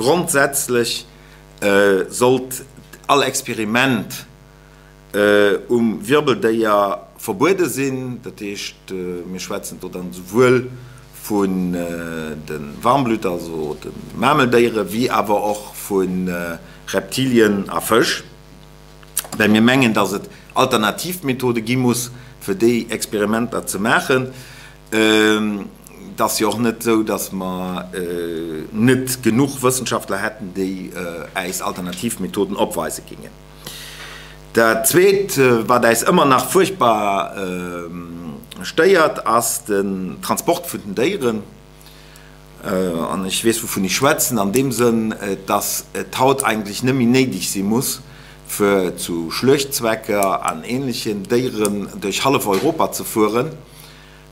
Grondsätzlech sollt all Experiment um Wirbeldéier verbuede sinn. Dat heescht, mir schwätzen do dann esouwuel vun de Warmblüter, also de Mameldéiere, wéi awer och vu Reptilien a Fësch, well mir mengen, dass et alternativ Methode gi muss, fir déi Experimenter ze maachen. Et ass jo och net esou, dass mer net genuch Wëssenschaftler hätten, déi äis alternativ Methoden opweise gingen. Dat Zweet, wat äis ëmmer nach fuerchtbar stéiert, ass den Transport vun den Déieren. An ech weess, wouvun ech schwätzen, an deem Sënn, dass et haut eigentlech net méi néideg si muss, fir zu Schluechtzwecker an Ähnlechen Déieren duerch hallef Europa ze fueren.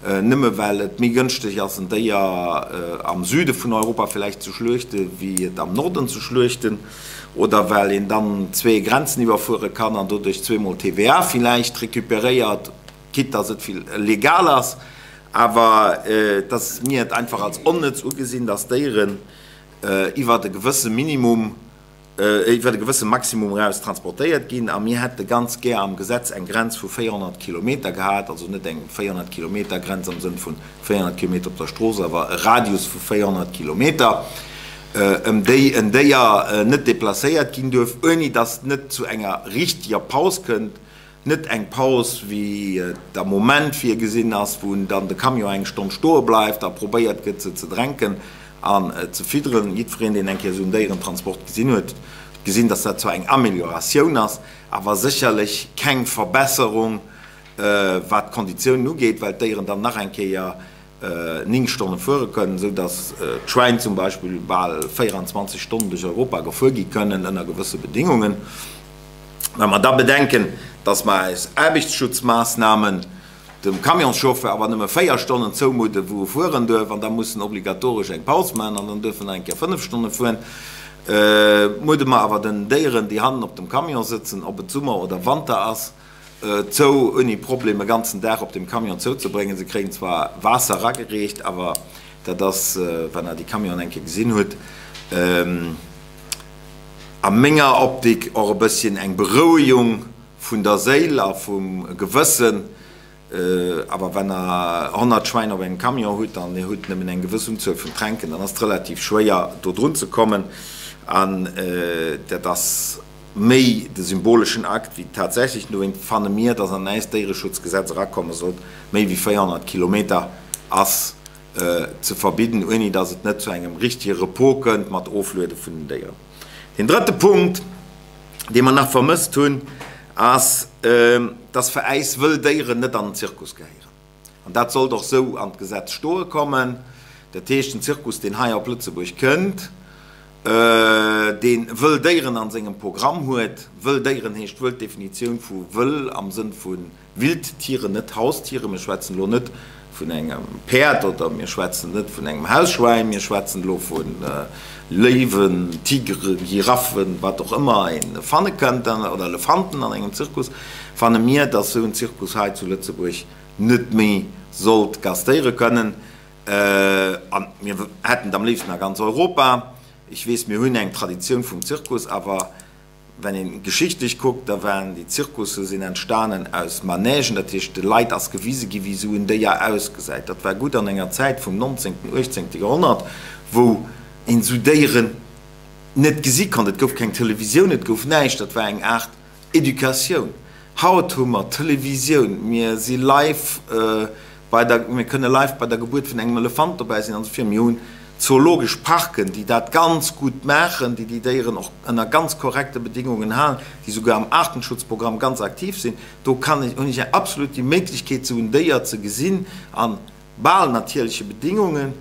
Nëmme well et méi gënschteg ass en Déier am Süde vun Europa villäicht ze schluechte wéi et am Norden ze schluechten, oder well een dann zwee Grenzen iwwerfuere kann an doduerch zweemol TVA villäicht recuperéiert, quitte dass et vill legal ass, awer dass mir et einfach als onnëtz ugesinn, dass Déieren iwwert e gewësse Minimum iwwer e gewësse Maximum eraus transportéiert ginn. A mir hätte ganz gär am Gesetz eng Grenz vu 400 Kilometer gehat, also net eng 400 Kilometer Grenz am Sënn vu 400 Kilometer op der Strooss, awer e Radius vu 400 Kilometer, ëm déi en Déier net déplacéiert ginn duerf, ouni datt net zu enger richtiger Paus kënnt. Net eng Paus, wéi et am Moment virgesinn ass, wou dann de Camion eng Stonn stoe bleift a probéiert gëtt, se ze dränken an ze fidderen. Jiddwereen, deen eng Kéier esou en Déierentransport gesinn huet, huet gesinn, dass dat zwar eng Amélioratioun ass, awer sécherlech keng Verbesserung, wat d'Konditiounen ugeet, well d'Déieren dann nach eng Kéier 9 Stonne fuere kënnen, esou datt d'Schwäin zum Beispill bal 24 Stonnen duerch Europa gefuer gi kënnen, ënner gewësse Bedingungen. Wa mer da bedenken, datt mer aus Aarbechtsschutzmaßnahmen dem Camionschauffeur awer nëmme 4 Stonnen zoumudden, wou e fueren duerf, an da muss en obligatoresch eng Paus maachen an dann duerf en nach eng Kéier 5 Stonne fueren, mudde mer awer den Déieren, déi hannen op dem Camion sëtzen, ob et Summer oder Wanter ass, zou ouni Problem e ganzen Dag op dem Camion zouzebréngen. Se kréien zwar Waasser eragereecht, awer dat ass, wann Der déi Camionen eng Kéier gesinn hutt, a menger Optik och e bësschen eng Berouegung vun der Séil a vum Gewëssen. Awer wenn Der 100 Schwäin op engem Camion hutt an Dir hutt nëmmen eng gewëss Unzuel vun Tränken, dann ass et relativ schwéier do drun ze kommen. An dat ass méi de symboleschen Akt wéi tatsächlich. Dowéint fanne mir, dass an äist Déiereschutzgesetz erakomme sollt, méi wéi 400 Kilometer ass ze verbidden, ouni dass et net zu engem richtige Repos kënnt mat Ofluede vun den Déieren. Deen drëtte Punkt, dee mer nach vermësst hunn, ass, dass fir äis wëll Déieren net an den Zirkus gehéieren. An dat sollt och esou an d'Gesetz stoe kommen. Dat heescht, den Zirkus, deen hei op Lëtzebuerg kënnt, dee wëll Déieren an sengem Programm huet, wëll Déieren heescht wuel d'Definitioun vu wëll am Sënn vu Wildtieren, net Haustieren, mir schwätzen elo net vun engem Päerd oder mir schwätzen net vun engem Hausschwäin, mir schwätzen elo vu Léiwen, Tigeren, Giraffen, wat och ëmmer ee fanne kënnt, oder Elefanten an engem Zirkus, fanne mir, dass esou en Zirkus hei zu Lëtzebuerg net méi sollt gastéiere kënnen. A mir hätten et am léifsten a ganz Europa. Ech weess, mir hunn eng Traditioun vum Zirkus, awer Wenn een geschichtlech kuckt, da waren déi Zirkusse sinn entstanen aus Manègen, dat heescht de Leit ass gewise gi wéi esou en Déier ausgesäit. Dat war gutt an enger Zäit vum nonzéngten, uechtzéngte Joerhonnert, wou een esou Déieren net gesi konnt. Et gouf keng Televisioun, et gouf näischt, dat war eng Aart Educatioun. Haut hu mer Televisioun, mir si live bei der, mir kënne live bei der Gebuert vun engem Elefant dobäi sinn an esou virun. Mir hunn zoologesch Parken, déi dat ganz gutt maachen, déi déi Déieren och ënner ganz korrekte Bedingungen halen, déi souguer am Artenschutzprogramm ganz aktiv sinn. Do kann ech, hunn ech absolut déi Méiglechkeet, esou en Déier ze gesinn a bal natierleche Bedingungen.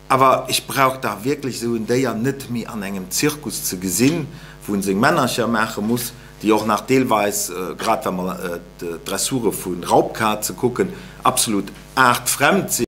Awer ech brauch dach wierklech esou en Déier net méi an engem Zirkus ze gesinn, wou en seng Männercher maache muss, déi och nach deelweis, grad wa mer d'Dressure vu Raubkaze kucken, absolut aartfremd sinn.